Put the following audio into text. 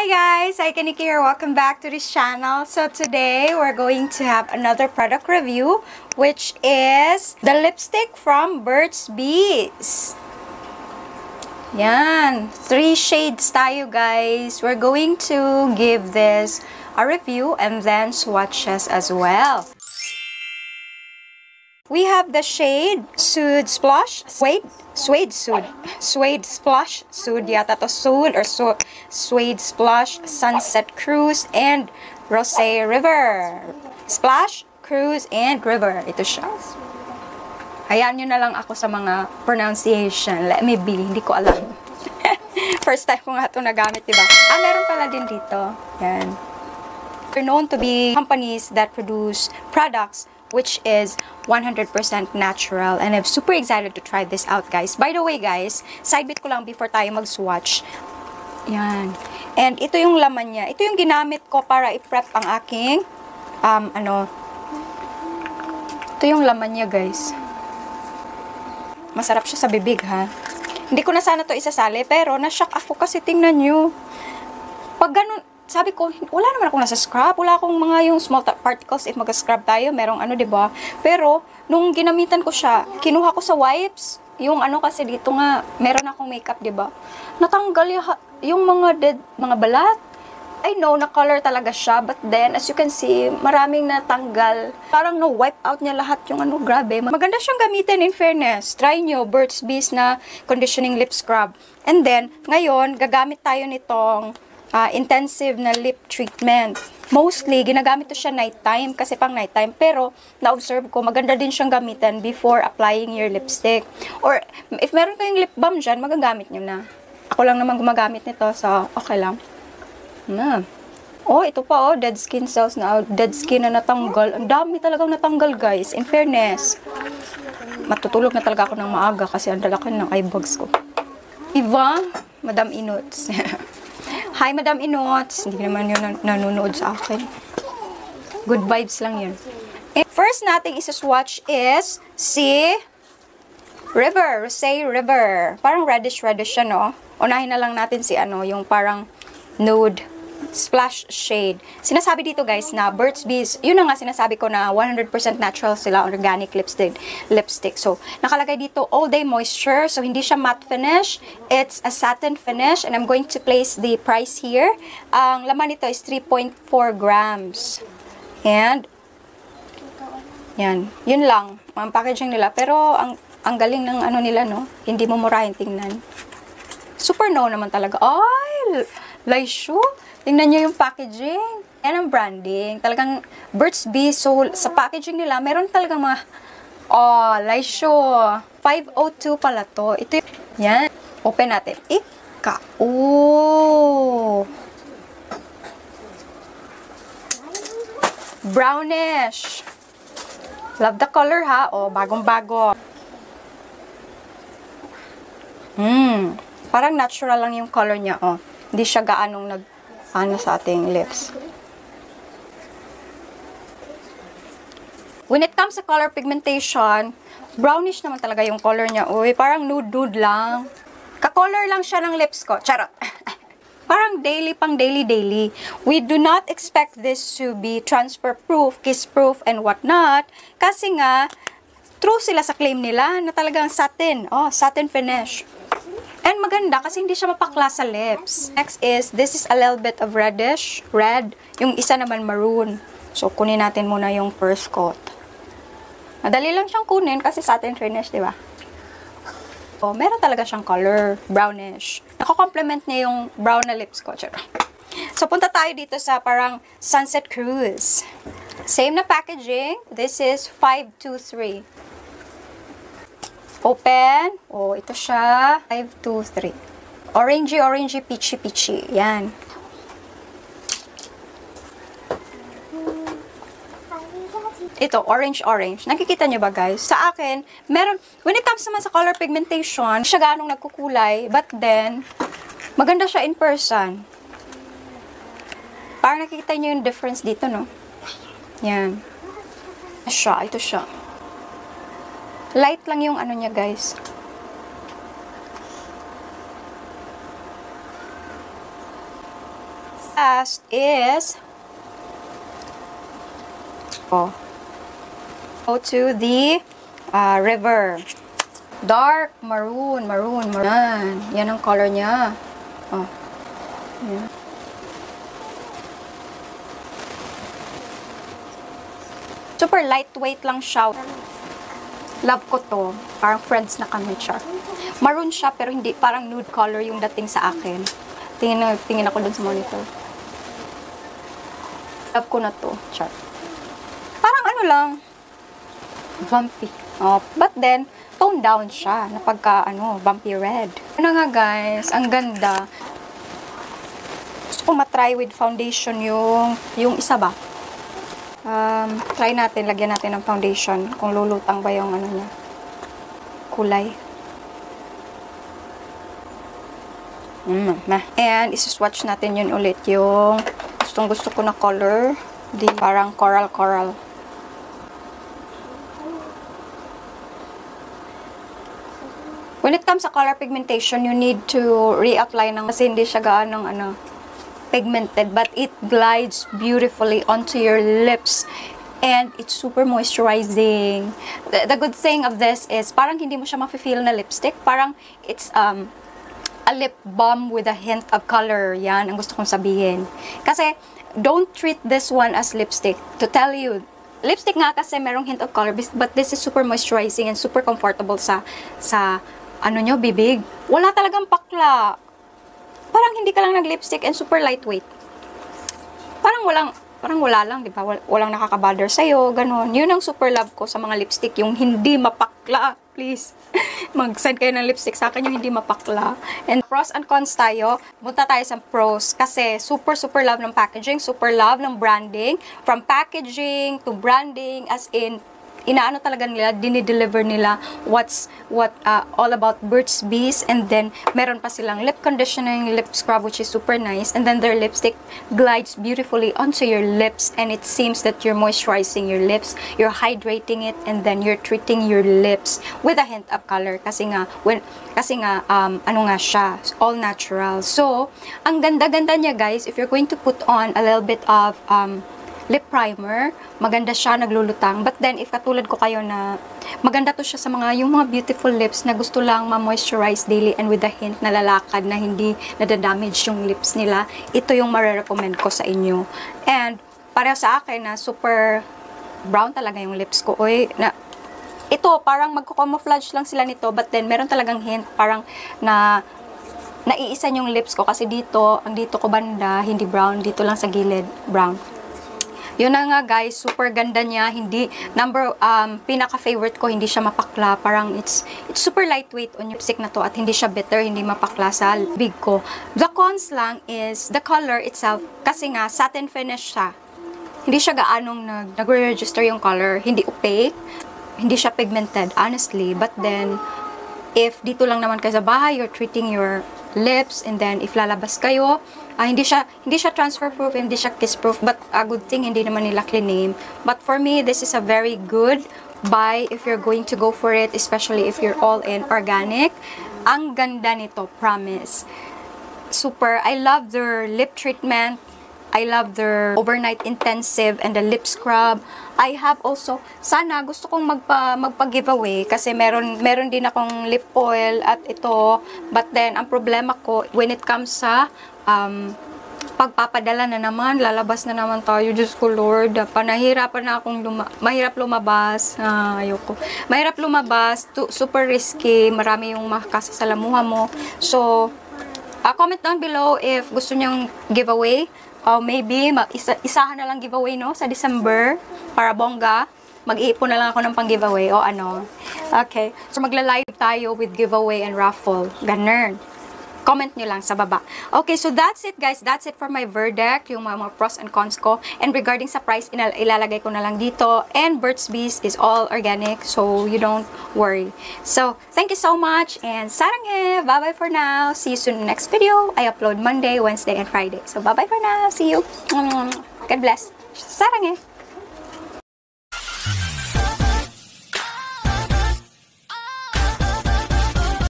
Hi guys, Kaniki here. Welcome back to this channel. So today we're going to have another product review, which is the lipstick from Burt's Bees. Yan, 3 shades tayo guys. We're going to give this a review and then swatches as well. We have the shade Suede Splosh, Suede Splosh, Suede yata to, Suede Splosh, Sunset Cruise, and Rosé River. Splash, Cruise, and River. Ito siya. Hayaan nyo na lang ako sa mga pronunciation. Let me be, hindi ko alam. First time ko nga ito nagamit, diba? Meron pala din dito. Yan. We're known to be companies that produce products which is 100% natural. And I'm super excited to try this out, guys. By the way, guys, side bit ko lang before tayo mag-swatch. Yan. And ito yung laman niya. Ito yung ginamit ko para i-prep ang aking, ito yung laman niya, guys. Masarap siya sa bibig, ha? Hindi ko na sana to isasali, pero na-shock ako kasi tingnan nyo. Pag ganun, sabi ko, wala naman akong nasa scrub. Wala akong mga yung small particles if mag-scrub tayo. Merong diba? Pero, nung ginamitan ko siya, kinuha ko sa wipes. Yung kasi dito nga, meron akong makeup, diba? Natanggal yung mga balat. I know, na-color talaga siya. But then, as you can see, maraming natanggal. Parang no-wipe out niya lahat yung grabe. Maganda siyang gamitin in fairness. Try nyo, Burt's Bees na conditioning lip scrub. And then, ngayon, gagamit tayo nitong intensive na lip treatment. Mostly, ginagamit to siya nighttime kasi pang nighttime. Pero, na-observe ko, maganda din siyang gamitin before applying your lipstick. Or, if meron kayong lip balm dyan, magagamit nyo na. Ako lang naman gumagamit nito, so okay lang. Oh, ito pa, dead skin cells na. Dead skin na natanggal. Ang dami talagang natanggal, guys. In fairness. Matutulog na talaga ako ng maaga kasi ang lalaki ng eye bags ko. Diba? Madam Inots. Hi, Madam Inots. Hindi naman yun nanonood sa akin. Good vibes lang yun. And first nating isa-swatch is si River. Rosé River. Parang reddish-reddish siya, no? Unahin na lang natin si yung parang nude splash shade. Sinasabi dito guys na Burt's Bees, yun na nga sinasabi ko na 100% natural sila, organic lipstick. So, nakalagay dito all day moisture. So, hindi siya matte finish. It's a satin finish. And I'm going to place the price here. Ang laman nito is 3.4 grams. And, yan. Yun lang. Ang packaging nila. Pero, ang galing ng nila, no? Hindi mo murahin tingnan. Super no naman talaga. Ay! Laishu! Tingnan nyo yung packaging. Yan ang branding. Talagang Burt's Bees. So, sa packaging nila, meron talagang mga, Laishu. 502 pala to. Ito yan. Open natin. Brownish. Love the color, ha? Bagong-bago. Parang natural lang yung color niya, Hindi siya gaanong sa ating lips. When it comes to color pigmentation, brownish naman talaga yung color niya. Uy, parang nude lang. Ka-color lang siya ng lips ko. Charot. Parang pang daily. We do not expect this to be transfer proof, kiss proof, and whatnot. Kasi nga, true sila sa claim nila na talagang satin. Satin finish. And maganda kasi hindi siya mapakla sa lips. Next is, this is a little bit of red. Yung isa naman maroon. So, kunin natin muna yung first coat. Madali lang siyang kunin kasi satin finish, di ba? Meron talaga siyang color, brownish. Nako-complement niya yung brown na lips ko. So, punta tayo dito sa parang Sunset Cruise. Same na packaging. This is 523. Open. Ito siya. 5, 2, 3. Orangey, peachy. Yan. Ito, orange. Nakikita nyo ba, guys? Sa akin, when it comes naman sa color pigmentation, siya ganong nagkukulay, but then, maganda siya in person. Parang nakikita nyo yung difference dito, no? Yan. Ito siya. Light lang yung niya, guys. Last is go to the river. Dark maroon. Yan ang color niya. Oh. Yan. Super lightweight lang siya. Love ko to. Parang friends na kami, char. Maroon siya, pero hindi, parang nude color yung dating sa akin. Tingin ako dun sa monitor. Love ko na to, char. Parang ano lang, bumpy. Oh, but then, tone down siya na pagka, bumpy red. Ano nga guys, ang ganda. Gusto ko matry with foundation yung isa ba? Try natin, lagyan natin ng foundation kung lulutang ba yung niya, kulay. And isi-swatch natin yun ulit yung gusto ko na color, di parang coral. When it comes sa color pigmentation, you need to reapply kasi hindi siya gaanong pigmented, but it glides beautifully onto your lips and it's super moisturizing. The good thing of this is parang hindi mo siya ma-feel na lipstick, parang it's a lip balm with a hint of color. Yan ang gusto kong sabihin. Kasi don't treat this one as lipstick. To tell you, lipstick nga kasi merong hint of color, but this is super moisturizing and super comfortable sa bibig. Wala talagang pakla. Parang hindi ka lang nag-lipstick and super lightweight. Parang wala lang, di ba? Walang nakaka-bother sa'yo, ganun. Yun ang super love ko sa mga lipstick, yung hindi mapakla. Please, mag-send kayo ng lipstick sa akin yung hindi mapakla. And pros and cons tayo. Punta tayo sa pros. Kasi super love ng packaging, super love ng branding. From packaging to branding, as in, inaano talaga nila, dinideliver nila what all about Burt's Bees, and then meron pa silang lip conditioning, lip scrub, which is super nice, and then their lipstick glides beautifully onto your lips, and it seems that you're moisturizing your lips, you're hydrating it, and then you're treating your lips with a hint of color, kasi nga siya, all natural. So, ang ganda-ganda niya guys, if you're going to put on a little bit of lip primer, maganda siya, naglulutang. But then, if katulad ko kayo na maganda to siya sa yung mga beautiful lips na gusto lang ma-moisturize daily and with a hint na lalakad na hindi nadadamage yung lips nila, ito yung marirecommend ko sa inyo. And, pareho sa akin na super brown talaga yung lips ko. Ito, parang magko-camouflage lang sila nito, but then, meron talagang hint, parang naiisan yung lips ko kasi dito, ang dito ko banda, hindi brown, dito lang sa gilid, brown. Yun na nga guys, super ganda niya, pinaka-favorite ko, hindi siya mapakla, parang it's super lightweight on yung lipstick na to at hindi siya bitter, hindi mapakla sa big ko. The cons lang is the color itself, kasi nga satin finish siya. Hindi siya gaanong nagre-register yung color, hindi opaque, hindi siya pigmented, honestly. But then, if dito lang naman kayo sa bahay, you're treating your lips, and then if lalabas kayo, hindi siya transfer proof, hindi siya kiss proof, but a good thing hindi naman nila clean. But for me, this is a very good buy if you're going to go for it, especially if you're all in organic. Ang ganda nito, promise. Super. I love their lip treatment. I love their overnight intensive and the lip scrub. I have also, sana gusto kong magpa-giveaway kasi meron din akong lip oil at ito. But then, ang problema ko, when it comes sa pagpapadala na naman, lalabas na naman tayo, Diyos ko Lord, panahirapan na akong mahirap lumabas, ayoko. Mahirap lumabas, super risky, marami yung makakasalamuha mo. So, comment down below if gusto nyong giveaway. Maybe, isahan na lang giveaway, no? Sa December, para bongga. Mag-iipon na lang ako ng pang-giveaway, o ano. Okay. So, magla-live tayo with giveaway and raffle. Ganun. Comment nyo lang sa baba. Okay, so that's it, guys. That's it for my verdict, yung mga pros and cons ko. And regarding sa price, ilalagay ko na lang dito. And Burt's Bees is all organic, so you don't worry. So, thank you so much, and saranghe! Bye-bye for now. See you soon in the next video. I upload Monday, Wednesday, and Friday. So, bye-bye for now. See you. God bless. Saranghe!